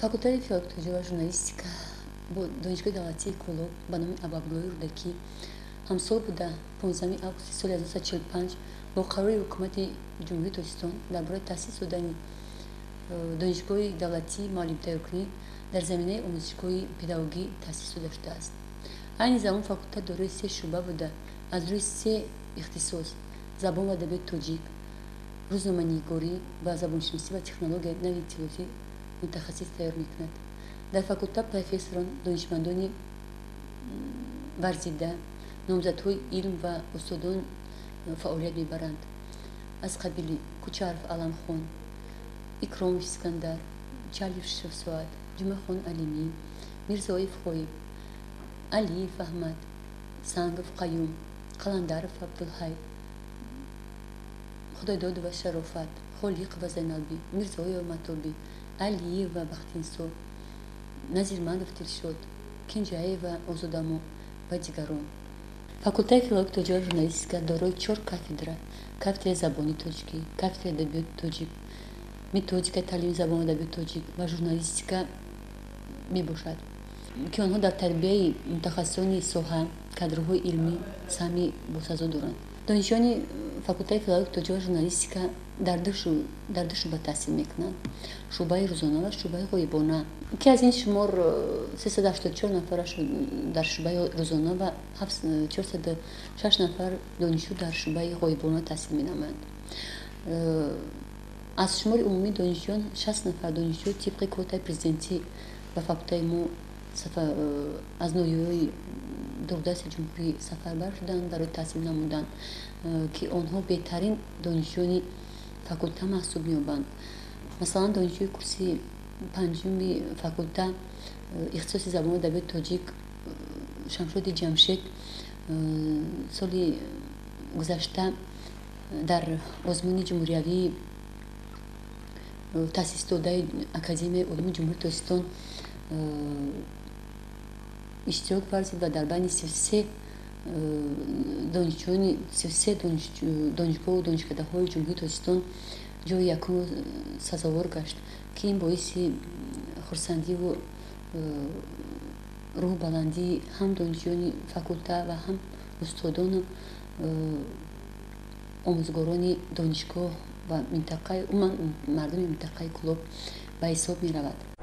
Факултаи филологияи тоҷик ва журналистика бо Донишгоҳи давлатии Кӯлоб ба номи Абуабдуллоҳи Рӯдакӣ ҳамсол буда, 15 августи соли 1945 бо қарори Ҳукумати Ҷумҳурии Тоҷикистон дар бораи таъсис додани Донишгоҳи давлатии муаллимтайёркунӣ дар заминаи омӯзишгоҳи педагогӣ таъсис дода шудааст. Айни замон факултет дорои се шӯъба буда, аз рӯи се ихтисос: забон ва адабиёти тоҷик, рӯзноманигорӣ ва забоншиносӣ ва технологияи нави иттилоотӣ мутахассис тайёр мекунад. Дар факултет профессорон, донишмандони варзида, номзадҳои илм ва устодон фаъолият мебаранд, аз қабили Кучаров Аламхон, Икромов Искандар, Чалиев Шоҳсоат, Ҷумъахон Алимӣ, Мирзоев Ғоиб, Алиев Аҳмад, Сангов Қаюм, Қаландаров Абдулҳай, Худойдодова Шарофат, Холиқова Зайналбӣ, Мирзоева Матобӣ, Алиева Бахтинсо, Назирмадов Дилшод, Кенҷаева Озодамо ва дигарон. Факултаи филологияи тоҷик ва журналистика дорои чор кафедра: кафедраи забони тоҷикӣ, кафедраи адабиёти тоҷик, методикаи таълими забон ва адабиёти тоҷик ва журналистика мебошад, ки онҳо дар тарбияи мутахассисони соҳа, кадрҳои илмӣ саҳми босазо доранд. Донишҷӯёни факултаи филологияи тоҷик ва журналистика дар ду шӯъба таҳсил мекунанд: шӯъбаи рӯзона ва шӯъбаи ғоибона, ки аз ин шумор 384 нафараш дар шӯъбаи рӯзона ва 406 нафар донишҷӯ дар шӯъбаи ғоибона таҳсил менамоянд. Аз шумори умумии донишҷӯён 60 нафар донишҷӯ тибқи квотаи президентӣ ба факултаи мо аз ноҳияҳои дурдасти ҷумҳурӣ сафарбар шуданд барои таҳсил намудан, ки онҳо беҳтарин донишҷӯёни факулта маҳсуб меёбанд. Масалан, донишҷӯи курси панҷуми факулта, ихтисоси забон ва адабиёти тоҷик, Шамшоди Ҷамшед соли гузашта дар озмуни ҷумҳуриявии таъсисдодаи Академияи улуми Ҷумҳурии Тоҷикистон иштирок варзид ва дар байни 33 донишҷӯёни 33 донишгоҳу донишкадаҳои Ҷумҳурии Тоҷикистон ҷои якумро сазовор гашт, ки ин боиси хурсандиву рӯҳбаландии ҳам донишҷӯёни факулта ва ҳам устодону омӯзгорони донишгоҳ ва минтақаи, умуман мардуми минтақаи Кӯлоб ба ҳисоб меравад.